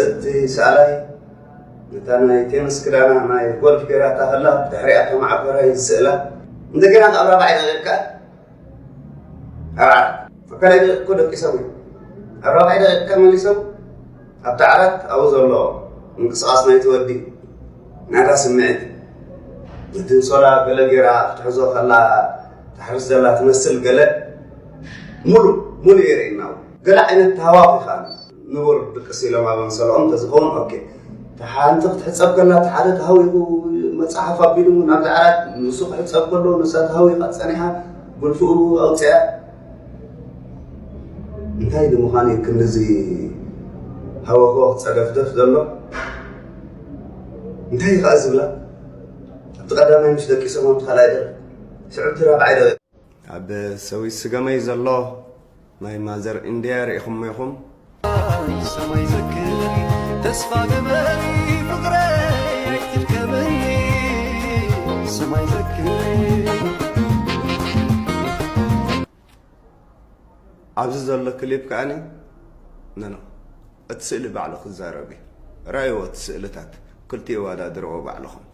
እቲ ሰኣላይ ነታ ናይ ቴንስ ክዳና ናይ ጎልፍ ገይራታ ከላ ብድሕሪኣ ከም ዓበራይ ዝስእላ፣ እንደገና ኣብ ራብዓይ ደቂቃ ኣብ ዓራት ኣካላይ ደቂቁ ደቂሶም እዮም። ኣብ ራብዓይ ደቂቃ መሊሶም ኣብቲ ዓራት ኣብኡ ዘሎ ምንቅስቃስ ናይቲ ወዲ ናታ ስምዒት ነቲ እንሶላ ገለ ገይራ ክትሕዞ ከላ ትሓርስ ዘላ ትመስል ገለ ሙሉ ሙሉ የርእየና። ገለ ዓይነት ተሃዋኺ ከዓ ንቡር ድቅስ ኢሎም ኣብ ኣምሰልኦም እንተዝኸውን ኦኬ። እታ ሓንቲ ክትሕጸብ ከላ እቲ ሓደ ተሃዊኹ መጽሓፍ ኣቢሉ ናብዚ ዓራት ንሱ ክሕጸብ ከሎ ንሳ ተሃዊኻ ጸኒሓ ጉልፍኡ ኣውጽኣ። እንታይ ንምዃን እዩ ክንድዚ ሃወኽወኽ ጸደፍደፍ ዘሎ? እንታይ እዩ ከዓ ዝብላ? ኣብቲ ቀዳማይ ምስ ደቂሶም ኣብቲ ካልኣይ ደቂ ሽዑ እቲ ራብዓይ ደቂ ኣብ ሰዊት ስገመይ ዘሎ ናይ ማዘር ኢንድያ ርኢኹሞ ኢኹም። ሰማይ ዘክር ተስፋ ግበሪ ፍቅረይ ኣይትድከመኒ። ሰማይ ዘክር ኣብዚ ዘሎ ክሊፕ ከኣኒ ነኖ እቲ ስእሊ ባዕሉ ክዛረብ እዩ። ራእይዎ እቲ ስእልታት ክልቲኡ ወዳድርዎ ባዕልኹም።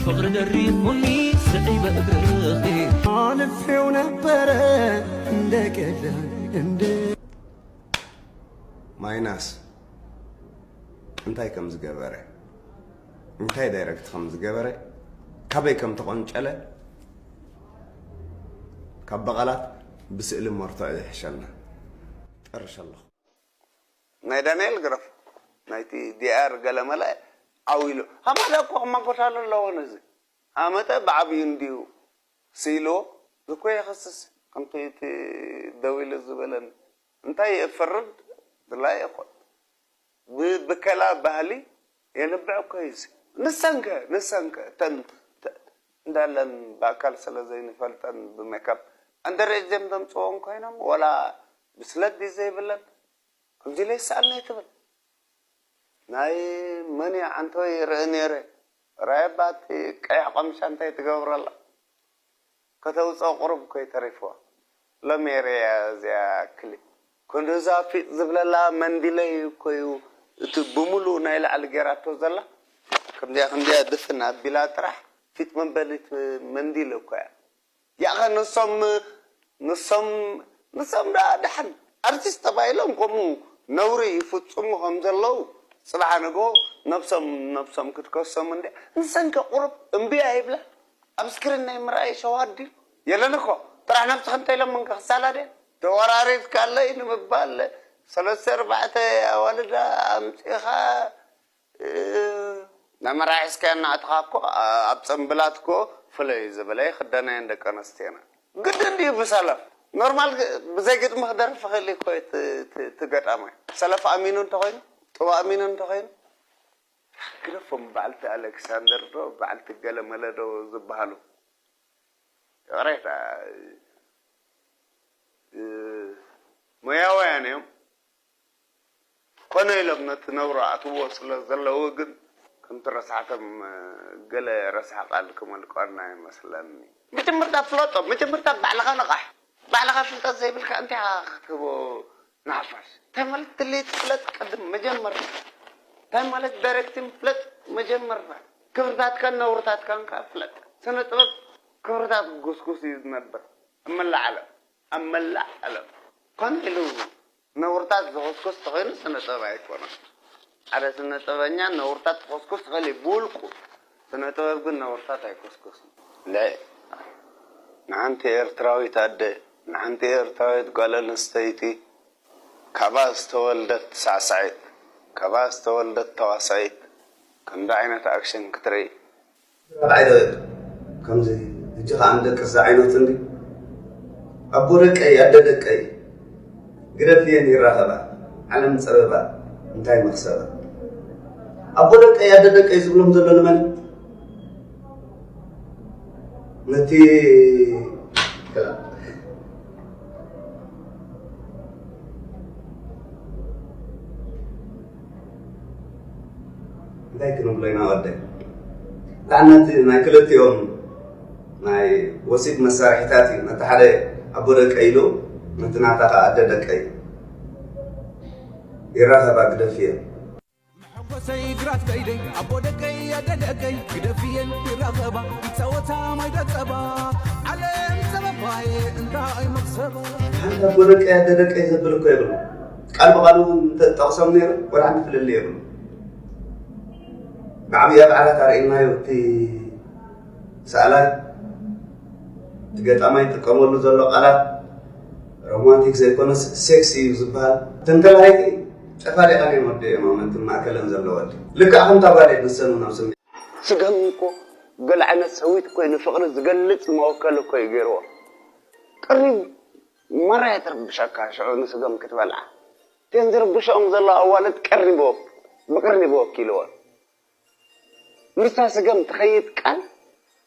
ፍቕሪ ደሪኹኒ ስዒበ እግርኺ ኣንፌው ነበረ እንደ ቀደም እንደ ማይናስ እንታይ ከም ዝገበረ እንታይ ዳይረክት ከም ዝገበረ ካበይ ከም ተቆንጨለ ካብ በቐላት ብስእሊ መርትዖ ይሕሸልና። ጠርሸ ኣለኹ። ናይ ዳንኤል ግረፍ ናይቲ ዲኣር ገለመለ ዓው ኢሉ ሃማዳ እኮ ክማጎታሉ ኣለዎ። ነዚ ሃመተ ብዓብዩ እንድዩ ስኢልዎ ዝኮ የኸስስ። ከምቲ እቲ ደው ኢሉ ዝበለኒ እንታይ የፈርድ ድላይ ይኾን ብብከላ ባህሊ የንብዕ እኮ እዩ። ንሰንከ ንሰንከ ተን እንዳለን ብኣካል ስለ ዘይንፈልጠን ብሜካፕ ኣንደረጅ ዘም ዘምፅዎም ኮይኖም ወላ ብስለት ድዩ ዘይብለን ከምዚ ኢለ ይሰኣልኒ ትብል። ናይ መን እያ ዓንተወይ ይርኢ ነይረ። ራየባ እቲ ቀይሕ ቆምሻ እንታይ ትገብረላ? ከተውፅኦ ቁሩብ እኮ እዩ ተሪፍዋ። ሎሚ የርእያ እዚኣ ክሊፕ። ክንድዛ ፊጥ ዝብለላ መንዲለይ እኮ እዩ እቲ ብምሉእ ናይ ላዕሊ ገይራቶ ዘላ። ከምዚኣ ከምዚኣ ድፍን ኣቢላ ጥራሕ ፊጥ መበሊት መንዲል እኮ እያ። ያኸ ንሶም ንሶም ንሶም ደኣ ደሓን ኣርቲስት ተባሂሎም ከምኡ ነውሪ ይፍጽሙ ከም ዘለዉ ጽባሕ ንግሆ ነብሶም ነብሶም ክትከሶም እንድያ። ንሰንከ ቁሩብ እምቢ ኣይብላ ኣብ ስክሪን ናይ ምርኣይ ሸዋት ድዩ የለን እኮ ጥራሕ ነብስኻ እንተ ኢሎም እንከ ክሳላ ድያ ተወራሪድካለይ ንምባል ሰለስተ ኣርባዕተ ኣዋልዳ ኣምጺኻ ነመራሒስካ እናእትኻ እኮ ኣብ ፅምብላት እኮ ፍለይ ዝበለ ክደናየን ደቂ ኣነስትዮና ግድን ድዩ ብሰለፍ ኖርማል ብዘይ ግጥሚ ክደርፍ ክእል እኮ ትገጣማይ ሰለፍ ኣሚኑ እንተኮይኑ ጥቡ ኣሚኑ እንተኮይኑ ግደፎም በዓልቲ ኣሌክሳንደር ዶ በዓልቲ ገለመለ ዶ ዝበሃሉ ይቕሬታ ሞያውያን እዮም ኮነ ኢሎም ነቲ ነውሪ ኣትዎ ስለ ዘለዉ ግን ከምቲ ረሳሕቶም ገለ ረሳሕ ቃል ክመልቀና ይመስለኒ። መጀመርታ ፍለጦ፣ መጀመርታ ባዕልኻ ንቓሕ። ባዕልኻ ፍልጠት ዘይብልካ እንታይ ኢኻ ክትህቦ ንሓፋሽ? እንታይ ማለት ድሌት ፍለጥ ቅድም መጀመርታ። እንታይ ማለት ዳይሬክቲንግ ፍለጥ መጀመርታ። ክብርታትካን ነውርታትካን ከኣ ፍለጥ። ስነ ጥበብ ክብርታት ጉስጉስ እዩ ዝነብር። ኣብ መላእ ዓለም ኣብ መላእ ዓለም ኮነ ኢሉ ነውርታት ዝኹስኩስ ተኾይኑ ስነ ጥበብ ኣይኮነን። ሓደ ስነ ጥበበኛ ነውርታት ክኹስኩስ ይኽእል እዩ ብውልቁ። ስነ ጥበብ ግን ነውርታት ኣይኩስኩስን። ለ ንሓንቲ ኤርትራዊት ኣደ ንሓንቲ ኤርትራዊት ጓል ኣንስተይቲ ካብኣ ዝተወልደት ሳዕሳዒት ካብኣ ዝተወልደት ተዋሳኢት ከምዚ ዓይነት ኣክሽን ክትርኢ ራብዓይ ዶ ከምዚ ሕጂ ከዓ ንደቅስ ዝዓይነቱ እንዲ ኣቦ ደቀይ ኣደ ደቀይ ግደፍየን ይራኸባ ዓለም ፀበባ እንታይ መክሰባ ኣቦ ደቀይ ኣደ ደቀይ ዝብሎም ዘሎ ንመን ነቲ እንታይ ክንብሎ ኢና ወደይ? ላዕነት ናይ ክልቲኦም ናይ ወሲብ መሳርሒታት እዩ። ነቲ ሓደ ኣቦ ደቀይ ኢሉ፣ ነቲ ናታ ከኣ ኣደ ደቀይ። ይራኸባ ግደፍዮ። መሐጎሰይ ግራት ከይደይ ኣቦ ደቀይ ኣደ ደቀይ ግደፍየን ይራኸባ ይፃወታ ማይ ዳፀባ ዓለም ፀበባየ እንታይ መኽሰባ ሓንቲ ኣቦ ደቀይ ኣደ ደቀይ ዘብል እኮ የብሉ። ቃል ብቓሉ እውን እንተጠቕሶም ነይሩ፣ ወላ ሓንቲ ፍልልይ የብሉ። ብዓብያ በዓላት ኣርእናዮ እቲ ሰኣላይ፣ እቲ ገጣማይ ይጥቀመሉ ዘሎ ቃላት ሮማንቲክ ዘይኮነስ ሴክሲ እዩ ዝበሃል። እተን ተላሃይቲ ጨፋሊቐን እየን ወዲኦም ኣመንትን ማእከለን ዘለዋ። ልክዕ ከምታ ጓል እየን ንሰን እውን ኣብ ስምዒት። ስገም እኮ ገለ ዓይነት ሰዊት እኮ እዩ ንፍቕሪ ዝገልፅ መወከሊ እኮ እዩ ገይርዎ። ቅሪብ ማራ እያ ትርብሸካ ሽዑ ንስገም ክትበልዓ። እተን ዝርብሸኦም ዘለዋ ኣዋልድ ቀሪብዎ ብቅሪብ ወኪልዎን። ምስታ ስገም ትኸይድ ቃል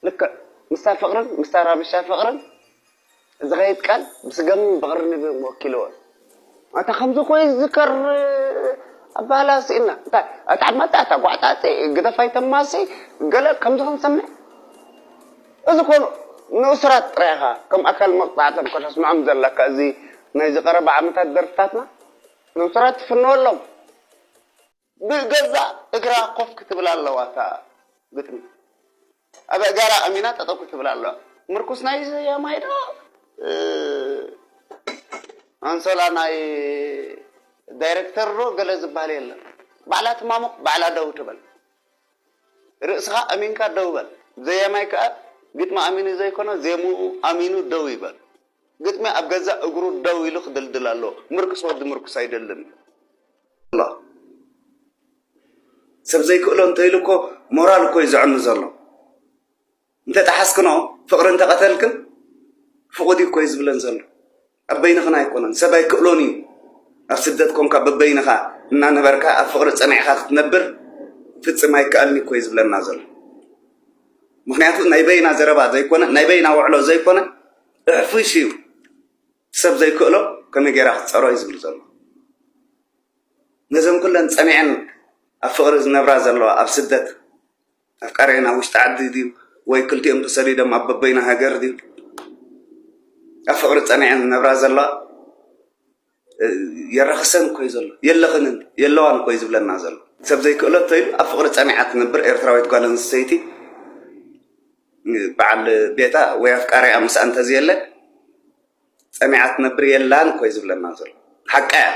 ልክዕ ምስታ ፍቕርን ምስታ ራብሻ ፍቕርን ዝኸይድ ቃል ብስገምን ብቕርንብን ወኪልዎን። ኣታ ከምዚ ኮይ ዝዝከር ኣባህላ ስኢና እንታይ ኣታ ዓማታ ኣታ ጓዕጣጢ ግደፋይ ተማሲ ገለ ከምዚ ክንሰምዕ እዚ ኮኑ ንእሱራት ጥራይኻ ከም ኣካል መቕፃዕቶም ከተስምዖም ዘለካ እዚ ናይ ዝቐረበ ዓመታት ደርፍታትና ንእሱራት ትፍንወሎም ብገዛ እግራ ኮፍ ክትብል ኣለዋ እታ ግጥሚ ኣብ ኣእጋራ ኣሚና ጠጠው ክትብል ኣለዋ ምርኩስ ናይ ዘያማይ ዶ ኣንሶላ ናይ ዳይረክተር ዶ ገለ ዝበሃል የለን ባዕላ ትማሙቕ ባዕላ ደው ትበል ርእስኻ ኣሚንካ ደው በል ዘያማይ ከዓ ግጥሚ ኣሚኑ ዘይኮነ ዜምኡ ኣሚኑ ደው ይበል ግጥሚ ኣብ ገዛ እግሩ ደው ኢሉ ክድልድል ኣለዎ ምርኩስ ወዲ ምርኩስ ኣይደልን ኣሎ ሰብ ዘይክእሎ እንተኢሉ እኮ ሞራል እኮ እዩ ዘዕኑ ዘሎ እንተጠሓስክኖ ፍቕሪ እንተቐተልክን ፍቑድ እዩ እኮ እዩ ዝብለን ዘሎ ኣብ በይንኽን ኣይኮነን ሰብ ኣይክእሎን እዩ ኣብ ስደት ኮንካ በበይንኻ እናነበርካ ኣብ ፍቕሪ ጸኒዕኻ ክትነብር ፍጽም ኣይከኣልን እኮ እዩ ዝብለና ዘሎ ምኽንያቱ ናይ በይና ዘረባ ዘይኮነ ናይ በይና ውዕሎ ዘይኮነ እሕፍሽ እዩ ሰብ ዘይክእሎ ከመይ ጌራ ክትፀሮ እዩ ዝብል ዘሎ ነዘን ኩለን ፀኒዐን ኣብ ፍቕሪ ዝነብራ ዘለዋ ኣብ ስደት ኣፍቃሪአን ኣብ ውሽጢ ዓዲ ድዩ ወይ ክልቲኦም ተሰዲዶም ኣብ በበይና ሃገር ድዩ ኣብ ፍቕሪ ፀኒዐን ዝነብራ ዘለዋ የራኽሰን እኮ እዩ ዘሎ የለኽንን የለዋን እኮ እዩ ዝብለና ዘሎ ሰብ ዘይክእሎ እንተኢሉ ኣብ ፍቕሪ ፀኒዓ ትነብር ኤርትራዊት ጓል ኣንስተይቲ በዓል ቤታ ወይ ኣፍቃሪኣ ምስኣ እንተዘየለ ፀኒዓ ትነብር የላን እኮ እዩ ዝብለና ዘሎ ሓቃ እያ